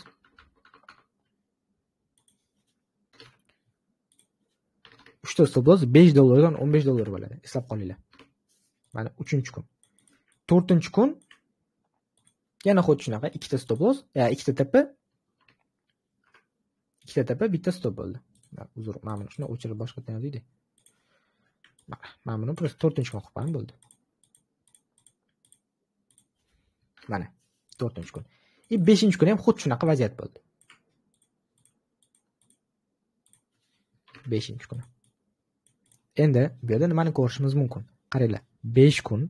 3 ta stop loss $5 dan $15 bo'ladi. Eslab qolinglar. Mana 3-kun. 4-kun yana xuddi shunaqa ikkita stop loss, ikkita TP, ikkita TP, bitta stop bo'ldi. Uzr, mana buni shuni o'chirib boshqatdan yozaylik. Mana buni просто 4-kun qilib qo'yam bo'ldi. Mana 4-kun. 5-kun ham xuddi shunaqa vaziyat bo'ldi. 5-kuni. Endi bu yerda nimani ko'rishimiz mumkin? Qaranglar, 5 kun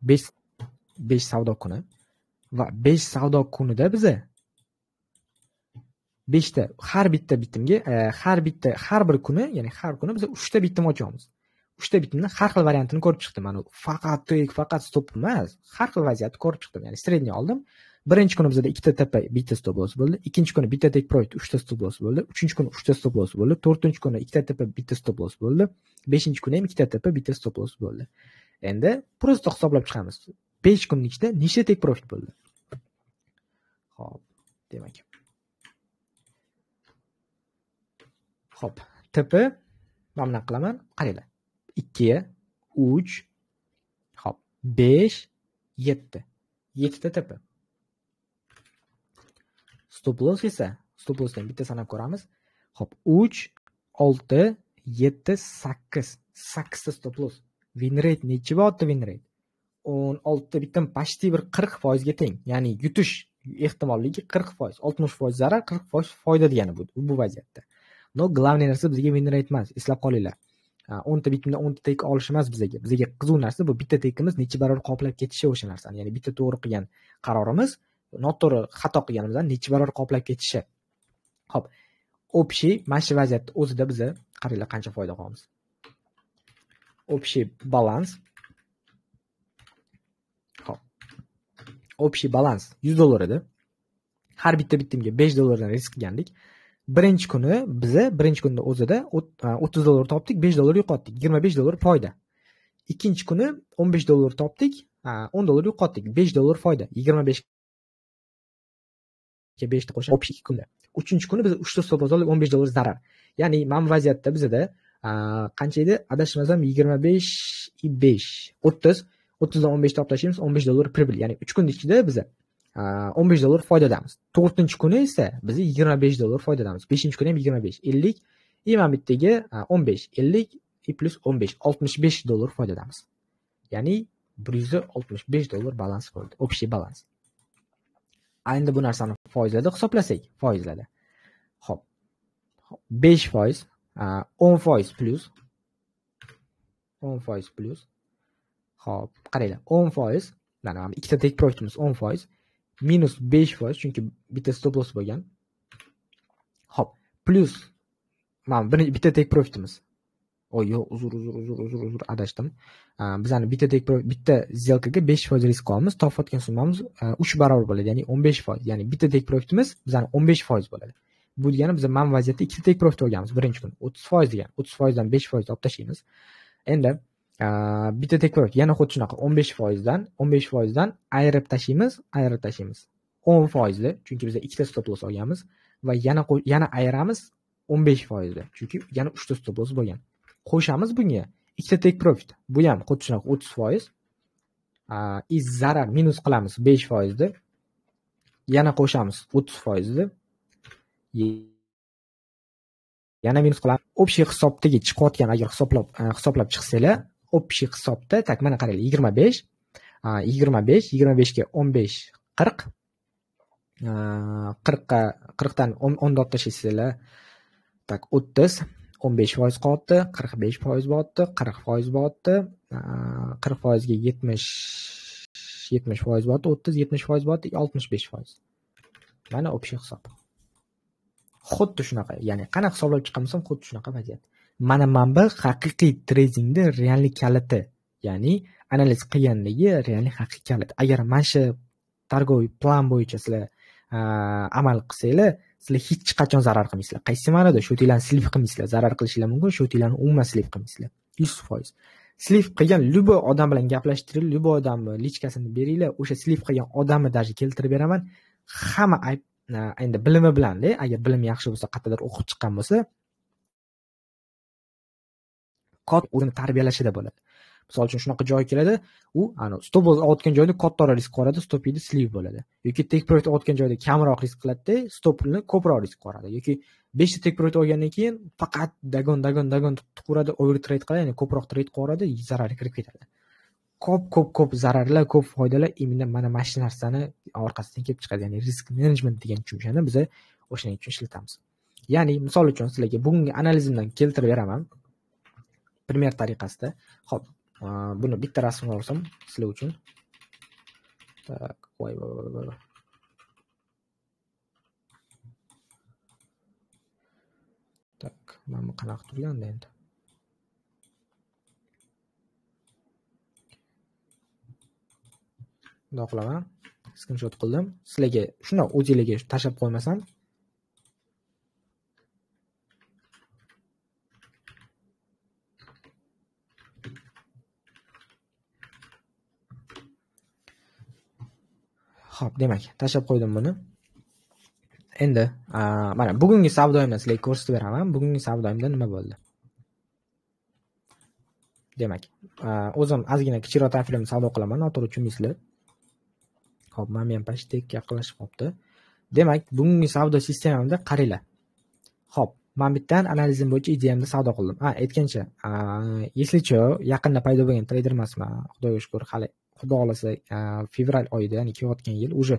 5 5 savdo kuni va 5 savdo kunida biza 5 ta har bitta bitimga har bir kuni, ya'ni har kuni biz 3 ta bitim ochamiz. 3 ta bitimni har xil variantini ko'rib chiqdim. Mana faqat take, faqat stop emas, har xil vaziyatni ko'rib chiqdim. Ya'ni sredniy oldim. Birinchi kuni bizda 2 ta TP, bitta stop loss bo'ldi. Ikkinchi kuni bitta take profit, 3 ta stop loss bo'ldi. Uchinchi kuni 3 ta stop loss bo'ldi. To'rtinchi kuni 2 ta TP, bitta stop loss bo'ldi. Beshinchi kuni ham 2 ta TP, bitta stop loss bo'ldi. Endi prosta hisoblab chiqamiz. 5 kunning ichida nechta take profit bo'ldi? Xo'p, demak. Xo'p, TP mana bunaqa qilaman. Qaranglar. 2, 3, xo'p, 5, 7. 7 ta TP. Stop loss esa, stop lossdan bitta sanab ko'ramiz. Xo'p, 3, 6, 7, 8. 8 ta stop loss. Win rate necha bo'lyapti win rate? 16 bitim почти bir 40% ga teng. Ya'ni yutish ehtimolligi 40%, 60% zarar, 40% foyda degani bu vaziyatda. No, главный narsa bizga win rate emas, eslab qolinglar. 10 ta bitimdan 10 ta take olish emas bizga. Bizga qiziq narsa bu bitta takeimiz necha barobar qoplab ketishi o'sha narsani. Ya'ni bitta to'g'ri qilgan qarorimiz noto'g'ri xato qilganimizdan necha barobar qoplab ketishi. Xo'p, общий mana shu vaziyatda o'zida biza qaranglar qancha foyda qolamiz. Общий balans. Xo'p. Общий balans $100 edi. Har bitta bitimga $5 dan risk qilgandik. Birinchi kuni biza birinchi kunda o'zida $30 topdik, $5 yo'qotdik, $25 foyda. Ikkinchi kuni $15 topdik, $10 yo'qotdik, $5 foyda. 25 ga 5 ta qo'shib общий 2 kunda. Uchinchi kuni biz 3 ta stop loss oldik, $15 zarar. Ya'ni mana bu vaziyatda bizda qancha edi? Adashmasam 25 5 30, 30 dan 15 ta olib tashlaymiz, $15 прибыль. Ya'ni 3 kun ichida biz $15 foydadamiz. 4-chi kuni esa biz $25 foydadamiz. 5-chi kuni ham 25, 50, и mana bu yerdagi 15, 50 и plus 15, $65 foydadamiz. Ya'ni $165 balans bo'ldi, общий balans. Endi bu narsani foizlarda hisoblasak, foizlarda. Xo'p. 5%, 10% plus 10% plus. Xo'p, qaranglar, 10%, mana ikkita take profitimiz 10%, minus 5%, chunki bitta stop loss bo'lgan. Xo'p, plus mana bitta take profitimiz. Oy, yo'q, uzr, adashdim. Bizani bitta take profit, bitta сделкаga 5% risk qolamiz, topayotgan summamiz 3 barobar bo'ladi, ya'ni 15%. Ya'ni bitta take profitimiz bizani 15% bo'ladi. Bu degani biz mana vaziyatda ikkita take profit olganmiz birinchi kun. 30% degan, 30% dan 5% olib tashlaymiz. Endi bitta take profit yana xuddi shunaqa 15% dan 15% dan ayirib tashlaymiz, 10% da, chunki biz ikkita stop loss olganmiz va yana ayiramiz 15% da, chunki yana 3 ta stop loss bo'lgan. Qo'shamiz bunga ikkita take profit. Bu ham xuddi shunaqa 30%. I zarar minus qilamiz 5% da. Yana qo'shamiz 30% da. Yana minus qilamiz. Общий hisobdagi chiqayotgan, agar hisoblab chiqsanglar, общий hisobda tak mana qaranglar 25, 25, 25 ga 15, 40, 40 dan 10 olib tashlaysizlar, tak 30, 15% qolyapti, 45% bo'lyapti, 40% bo'lyapti, 40% ga 70% bo'lyapti, 30, 70% bo'lyapti, 65%. Mana общий hisob. Xuddi shunaqa, ya'ni qanaqa hisoblab chiqamasam xuddi shunaqa vaziyat. Mana bu haqiqiy tradingda reallik kaliti, ya'ni analiz qilgandagi reallik haqiqiy kalit. Agar mana shu торговый plan bo'yicha sizlar amal qilsanglar, sizlar hech qachon zarar qilmaysizlar. Qaysi ma'noda? Shotinglarni slip qilmaysizlar. Zarar qilishinglar mumkin, shotinglarni umuman slip qilmaysizlar. 100%. Slip qilgan любой odam bilan gaplashtiring, любой odamni lichkasini beringlar, o'sha slip qilgan odamni даже keltirib beraman. Hamma ayb endi bilimi bilan-da, agar bilimi yaxshi bo'lsa, qayerdadir o'qib chiqqan bo'lsa, katta o'zini tarbiyalashida bo'ladi. Misol uchun shunaqa joy keladi, u ana stop loss otgan joyda kattaroq risk qiladi, stop yeydi, slip bo'ladi. Yoki take profit otgan joyda kamroq risk qiladi, stopni ko'proq risk qiladi. Yoki 5 ta take profit olgandan keyin faqat dagon tiquradi, over trade qiladi, ya'ni ko'proq trade qiladi, zararga kirib ketadi. Ko'p zararlar, ko'p foydalar imенно mana shu narsani orqasidan kelib chiqadi. Ya'ni risk management degan tushunchani biz o'shaning uchun ishlatamiz. Ya'ni misol uchun sizlarga bugungi analizimdan keltirib beraman. Primer tariqasida. Xo'p, buni bitta rasmini olsam sizlar uchun. Tak, voy voy voy. Tak, mana bu qanaqa turgandi endi? Bundoq qilaman. Screenshot qildim. Sizlarga shuni o'zingizlarga tashlab qo'ymasam. Xo'p, demak, tashlab qo'ydim buni. Endi mana bugungi savdoyimni sizlarga ko'rsatib beraman. Bugungi savdoyimda nima bo'ldi? Demak, o'zim ozgina kichikroq time savdo qilaman, noto'g'ri tushunmaysizlar. Xo'p, mana bu ham почти yaqinlashib qolibdi. Demak, bugungi savdo sistemamda qaranglar. Xo'p, men bittan analizim bo'yicha ideyamda savdo qildim. Ha, aytgancha, если что, yaqinda paydo bo'lgan treyder emasman. Xudoga shukr, hali Xudo xolasa fevral oyida, ya'ni kelayotgan yil уже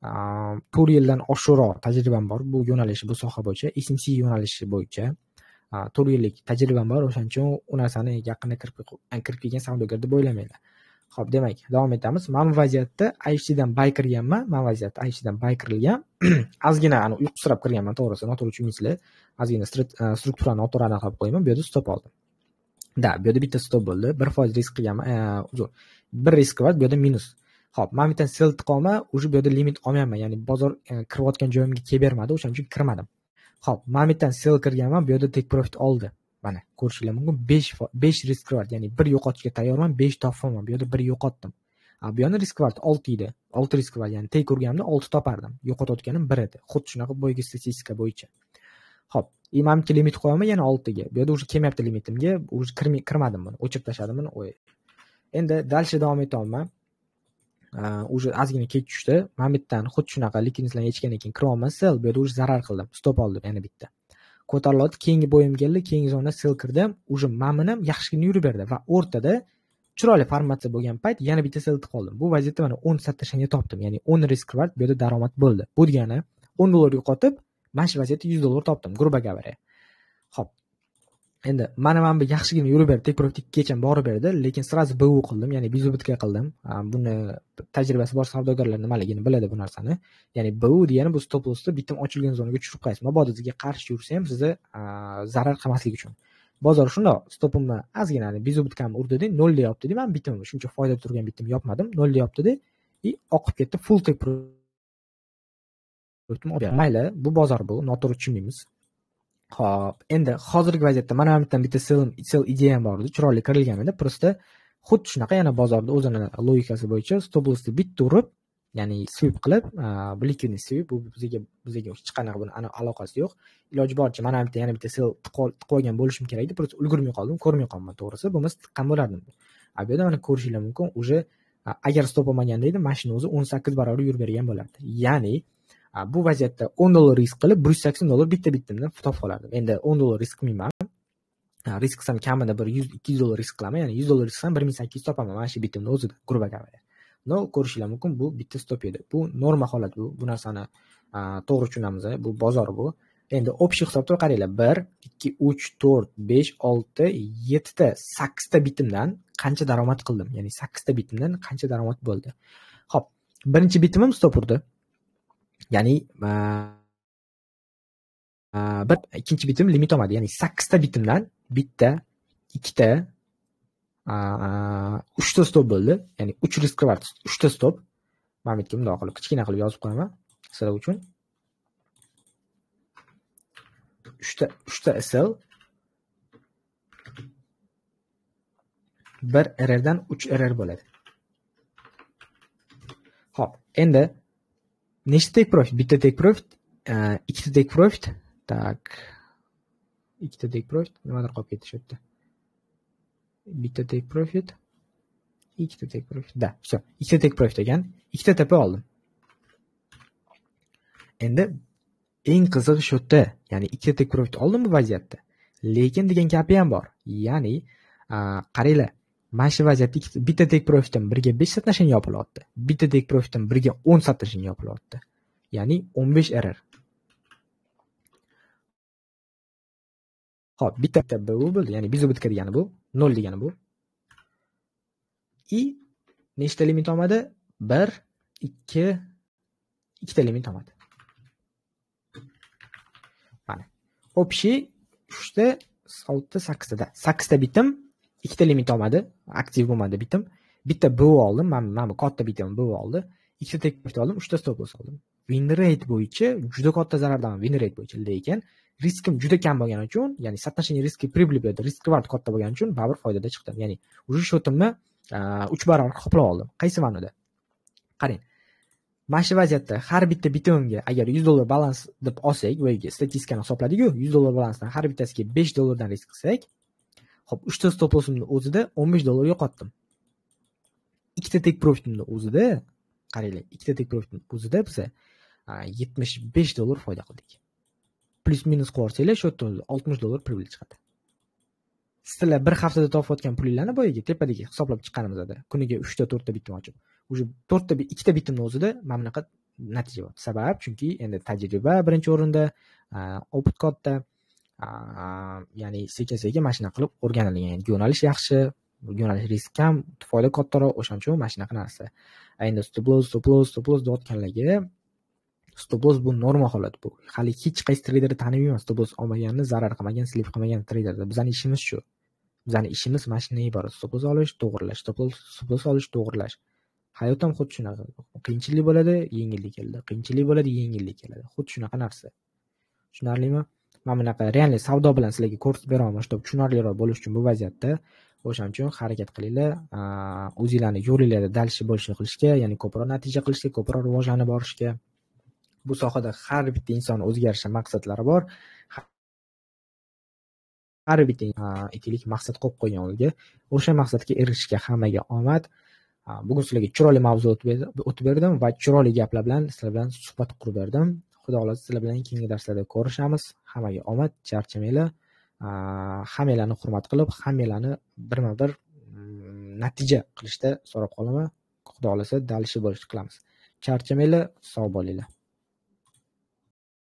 4 yildan oshiqroq tajribam bor bu yo'nalish, bu soha bo'yicha, SMC yo'nalishi bo'yicha 4 yillik tajribam bor. O'shaning uchun u narsani yaqinda kirib kelgan savdogar deb o'ylamanglar. Xo'p, demak, davom etamiz. Men bu vaziyatda IFCdan buy kirganman. Men vaziyatda IFCdan buy kirilgan. Ozgina ani uyqusirab kirganman, to'g'risi, noto'g'ri tushunmaysizlar. Ozgina strukturani noto'g'ri aniqlab qo'yman. Bu yerda stop oldim. Da, bu yerda bitta stop bo'ldi. 1% risk qilganman. Uzr. Bir risk bor, bu yerda minus. Xo'p, men bitta sell tiqolman, уже bu yerda limit olmayapman. Ya'ni bozor kirayotgan joyimga kelib bermadi, o'shaning uchun kirmadim. Xo'p, men bitta sell kirganman, bu yerda take profit oldi. Mana ko'rishinglar mumkin, 5 risk bor, ya'ni 1 yo'qotishga tayyorman, 5 topolman. Bu yerda 1 yo'qotdim. Bu yerda risk bor 6 edi. 6 risk bor, ya'ni take urganimda 6 topardim. Yo'qotayotganim 1 edi. Xuddi shunaqa boyagi statistika bo'yicha. Xo'p, imamki limit qo'yaman yana 6 ga. Bu yerda уже kelmayapti limitimga, уже kirmadim buni, o'chirib tashladim buni. O'y. Endi дальше davom etyapman. Уже ozgina kech tushdi. Mana bu yerdan xuddi shunaqa likvidliklarni yechgandan keyin kiryapman sell, bu yerda уже zarar qildim. Stop oldim yana bitta. Ko'tariladi, keyingi bo'yim keldi, keyingi zonada sell kirdim. Уже mana ham yaxshigina yurib berdi va o'rtada chiroyli formatsiya bo'lgan payt yana bitta sell qoldim. Bu vaziyatda mana 10 satashanga topdim. Ya'ni 10 risk reward bu yerda daromad bo'ldi. Bu degani $10 yo'qotib, mana shu vaziyatda $100 topdim, грубо говоря. Xo'p. Endi mana bu yaxshigina yurib berdi, take profit gacha borib berdi, lekin sразу BU qildim, ya'ni безубытка qildim. Buni tajribasi bor savdogarlar nimaligini biladi bu narsani. Ya'ni BU degani bu stop lossni bitim ochilgan zonaga tushirib qo'yasiz. Mabodo sizga qarshi yursa ham sizni zarar qilmaslik uchun. Bozor shundoq stopimni ozgina безубытkamni urdida 0 da yopdi, men bitimni shuncha foyda turgan bitim yopmadim, 0 da yopdi-da и oqib ketdi full take profit. Mayli, bu bozor bu, noto'g'ri tushunmaymiz. Xo'p, endi hozirgi vaziyatda mana bu yerdan bitta sell ideyam bor edi, chiroyli kirilgan edi. Prosta xuddi shunaqa yana bozorda o'zini logikasi bo'yicha stop lossni bitta urib, ya'ni sweep qilib, bu likvidni sweep, bu bizga hech qanaqa buni aloqasi yo'q. Iloji boricha mana bu yerda yana bitta sell tiqib olgan bo'lishim kerak edi, prosta ulgurmay qoldim, ko'rmay qoldim to'g'risi. Bo'lmasa tiqqan bo'lardim. Bu yerda mana ko'rishingiz mumkin, уже agar stop olmaganda edi, mashina o'zi 18 barobar yurib bergan bo'lardi. Ya'ni bu vaziyatda $10 risk qilib $180 bitta bitimdan topib olardim. Endi $10 risk qilmayman. Risk qilsam kamida bir $100-200 risk qilaman. Ya'ni $100 risk qilsam 1800 topaman mana shu bitimni o'zida, грубо говоря. No, ko'rishingiz mumkin, bu bitta stop edi. Bu norma holat bu. Bu narsani to'g'ri tushunamiz, bu bozor bu. Endi общий hisobda qaranglar, 1 2 3 4 5 6 7 ta 8 ta bitimdan qancha daromad qildim? Ya'ni 8 ta bitimdan qancha daromad bo'ldi? Xo'p, birinchi bitimim stop urdi. Ya'ni bir ikkinchi bitim limit olmadi. Ya'ni 8 ta bitimdan bitta, ikkita, 3 ta stop bo'ldi. Ya'ni 3 risk reward, 3 ta stop. Mana bu yerga bundoq qilib kichkina qilib yozib qo'yaman sizlar uchun. 3 ta SL 1 RR dan 3 RR bo'ladi. Xo'p, endi nechta take profit? Bitta take profit, ikkita take profit. Tak. Ikkita take profit, nimadir qolib ketdi shu yerda. Bitta take profit, ikkita take profit. Da, vse. Ikkita take profit ekan. Ikkita TP oldim. Endi eng qizig'i shu yerda, ya'ni ikkita take profit oldim bu vaziyatda. Lekin degan gapi ham bor. Ya'ni qaranglar, mana shu vaziyatda bitta take profitdan 1ga 5 satnashing yopilyapti. Bitta take profitdan 1ga 10 satnashing yopilyapti. Ya'ni 15 RR. Xo'p, bitta BU bo'ldi, ya'ni безубытка degani bu, 0 degani bu. I nechta limit olmadi? 1, 2 ikkita limit olmadi. Mana. Общий 3 ta 6 8 ta. 8 ta bitim, ikkita limit olmadi, aktiv bo'lmadi bitim. Bitta BO oldim, mana bu katta bitim BO oldi. Ikkita take profit oldim, 3 ta stop loss oldim. Win rate bo'yicha juda katta zarardaman win rate bo'yicha, lekin riskim juda kam bo'lgani uchun, ya'ni соотношение риска прибыли bu risk reward katta bo'lgani uchun baribir foydada chiqdim. Ya'ni уже счёт imni 3 barobar qoplab oldim. Qaysi ma'noda? Qarang. Mana shu vaziyatda har bitta bitimimga agar $100 balans deb olsak, boyagi statistikani hisobladiku, $100 balansdan har bittasiga $5 dan risk qilsak, xo'p, 3 ta stop lossimni o'zida $15 yo'qotdim. Ikkita take profitimni o'zida, qaranglar, ikkita take profitimni o'zida biza $75 foyda qildik. Плюс минус qilib shu yerda $60 прибыль chiqadi. Sizlar bir haftada topayotgan pulinglarni boyagi tepadagi hisoblab chiqqanimizda kuniga 3 ta 4 ta bitim ochib, уже 4 ta 2 ta bitimni o'zida mana bunaqa natija bor. Sabab chunki endi tajriba birinchi o'rinda, опыт katta, ya'ni sekin-sekin mana shunaqa qilib o'rganilgan. Yo'nalish yaxshi, yo'nalish risk kam, foyda kattaroq, o'shaning uchun mana shunaqa narsa. Endi stop loss, stop loss, stop loss deyotganlarga stop loss bu norma holat bu. Hali hech qaysi treyderni tanimayman stop loss olmaganini, zarar qilmagan, slip qilmagan treyderni. Bizning ishimiz shu. Bizning ishimiz mana shundan iborat. Stop loss olish, to'g'rilash, stop loss olish, to'g'rilash. Hayot ham xuddi shunaqa. Qiyinchilik bo'ladi, yengillik keladi. Qiyinchilik bo'ladi, yengillik keladi. Xuddi shunaqa narsa. Tushunarlimi? Mana bunaqa real savdo bilan sizlarga ko'rsatib bera olman, чтобы tushunarliroq bo'lish uchun bu vaziyatda. O'shaning uchun harakat qilinglar, o'zinglarni yo'linglarda дальше bo'lishni qilishga, ya'ni ko'proq natija qilishga, ko'proq rivojlanib borishga. Bu sohada har bitta inson o'ziga yarasha maqsadlari bor. Har bitta aytaylik maqsad qo'yib qo'ygan o'ziga. O'sha maqsadga erishishga hammaga omad. Bugun sizlarga chiroyli mavzu o'tib berdim va chiroyli gaplar bilan sizlar bilan suhbat qurib berdim. Xudo xohlasa sizlar bilan keyingi darslarda ko'rishamiz. Hammaga omad, charchamanglar. Hammanglarni hurmat qilib, hammanglarni birma-bir natija qilishda so'rab qolaman. Xudo xohlasa дальше bo'lish qilamiz. Charchamanglar, sog' bo'linglar.